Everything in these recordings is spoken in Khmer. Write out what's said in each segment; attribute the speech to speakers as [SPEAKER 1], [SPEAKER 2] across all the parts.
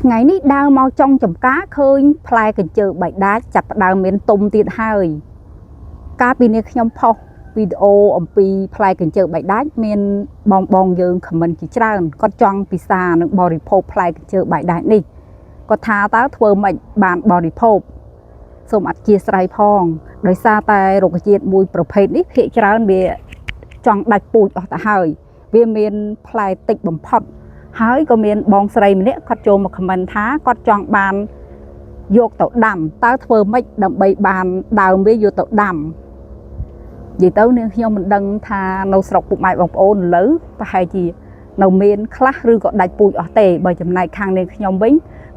[SPEAKER 1] ថ្ងៃនេះដើរមកចុងចំការឃើញផ្លែកញ្ជើបៃដាចចាប់ផ្ដើមមានទុំទៀតហើយកាលពីនេះខ្ញុំផុសវីដេអូអំពីផ្លែកញ្ជើបៃដាចមានបងបងយើងខមមិនជាច្រើនគាត់ចង់ពិសានិងបរិភោគផ្លែកញ្ជើបៃដាចនេះគាត់ថាតើធ្វើម៉េចបានបរិភោគសូមអធិស្ឋានផងដោយសារតែរុក្ខជាតិមួយប្រភេទនេះភាគច្រើនវាចង់ដាច់ពូជអស់ទៅហើយវាមានផ្លែតិចបំផុត ហើយក៏មានបងស្រីម្នាក់គាត់ចូលមកខមមិនថាគាត់ចង់បានយកទៅដាំតើធ្វើម៉េចដើម្បីបានដើមវាយកទៅដាំនិយាយទៅនាងខ្ញុំមិនដឹងថានៅស្រុកពុកម៉ែបងប្អូនឥឡូវប្រហែលជានៅមានខ្លះឬក៏ដាច់ពូជអស់ទេបើចំណែកខាងនាងខ្ញុំវិញ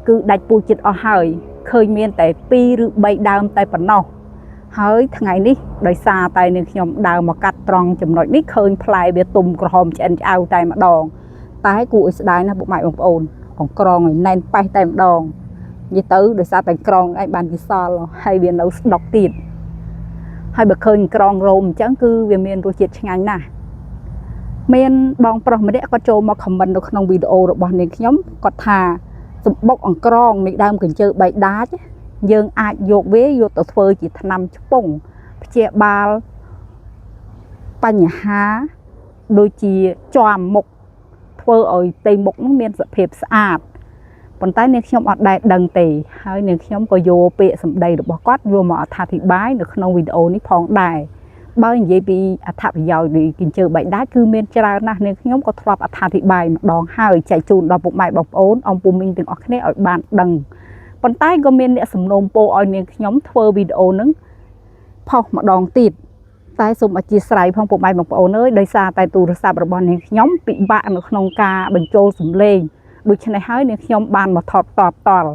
[SPEAKER 1] គឺដាច់ពូជចិត្តអស់ហើយឃើញមានតែ2ឬ3ដើមតែប៉ុណ្ណោះហើយថ្ងៃនេះដោយសារតែនាងខ្ញុំដើរមកកាត់ត្រង់ចំណុចនេះឃើញផ្លែវាទុំក្រហមឆ្អិនឆ្អៅតែម្ដង តែគួរឲ្យស្ដាយណាស់ពុកម៉ែបងប្អូនអង្ក្រងឲ្យណែនប៉េះតែម្ដងនិយាយទៅដោយសារតែក្រងឯងបានជាសល់ហើយវានៅស្ដុកទៀតហើយបើឃើញក្រងរោមអញ្ចឹងគឺវាមានរសជាតិឆ្ងាញ់ណាស់មានបងប្រុសម្នាក់គាត់ចូលមកខមមិននៅក្នុងវីដេអូរបស់នាងខ្ញុំគាត់ថាសម្បុកអង្ក្រងនៃដើមកញ្ជើបៃដាចយើងអាចយកវាយកទៅធ្វើជាថ្នាំឆ្ពង់ព្យាបាលបញ្ហាដូចជាជាំមុខ ធ្វើឲ្យផ្ទៃមុខនោះមានសភាពស្អាតប៉ុន្តែនាងខ្ញុំអត់ដែលដឹងទេហើយនាងខ្ញុំក៏យកពាក្យសម្ដីរបស់គាត់យកមកអត្ថាធិប្បាយនៅក្នុងវីដេអូនេះផងដែរបើនិយាយពីអត្ថប្រយោជន៍នៃកញ្ជើបៃដាចគឺមានច្រើនណាស់នាងខ្ញុំក៏ធ្លាប់អត្ថាធិប្បាយម្ដងហើយចែកជូនដល់ពុកម៉ែបងប្អូនអង្គពូមីងទាំងអស់គ្នាឲ្យបានដឹងប៉ុន្តែក៏មានអ្នកសំណូមពរឲ្យនាងខ្ញុំធ្វើវីដេអូនឹងផុសម្ដងទៀត តែសូមអធិស្ឋានផងពុកម៉ែបងប្អូនអើយដោយសារតែទូរស័ព្ទរបស់នាងខ្ញុំពិបាកនៅក្នុងការបញ្ចូលសំឡេងដូច្នេះហើយនាងខ្ញុំបានមកថតតបតល់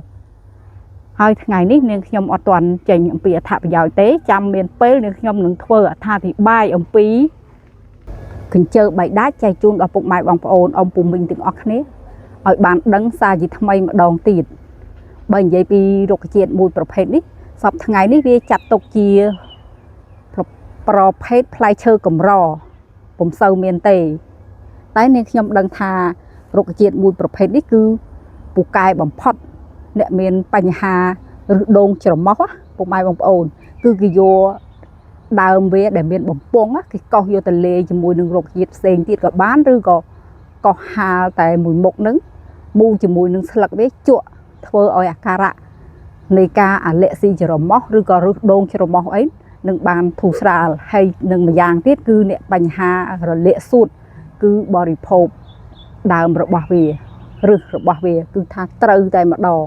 [SPEAKER 1] ហើយថ្ងៃនេះនាងខ្ញុំអត់ទាន់ចេញអំពីអត្ថប្រយោជន៍ទេចាំមានពេលនាងខ្ញុំនឹងធ្វើអត្ថាធិប្បាយអំពីកញ្ជើបៃដាចចែកជូនដល់ពុកម៉ែបងប្អូនអ៊ំពូមីងទាំងអស់គ្នាឲ្យបានដឹងសារជាថ្មីម្ដងទៀតបើនិយាយពីរុក្ខជាតិមួយប្រភេទនេះសប្តាហ៍ថ្ងៃនេះវាចាត់ទុកជា ប្រភេទផ្លែឈើកម្រពុំសូវមានទេ តែនាងខ្ញុំដឹងថារុក្ខជាតិមួយប្រភេទនេះគឺពូកែបំផុតអ្នកមានបញ្ហាឬដូងច្រមុះណាពុកម៉ែបងប្អូន គឺគេយកដើមវាដែលមានបំពង់ណាគេកោសយកទៅលាយជាមួយនឹងរុក្ខជាតិផ្សេងទៀតក៏បានឬក៏កោសហាលតែមួយមុខហ្នឹងមូជាមួយនឹងស្លឹកវាជក់ធ្វើឲ្យអាការៈនៃការអាឡែស៊ីច្រមុះឬក៏រឹសដូងច្រមុះអី នឹងបានធូរស្រាលហើយនឹងម្យ៉ាងទៀតគឺអ្នកបញ្ហារលាកសួតគឺបរិភោគដើមរបស់វាឬរបស់វាគឺថាត្រូវតែម្ដង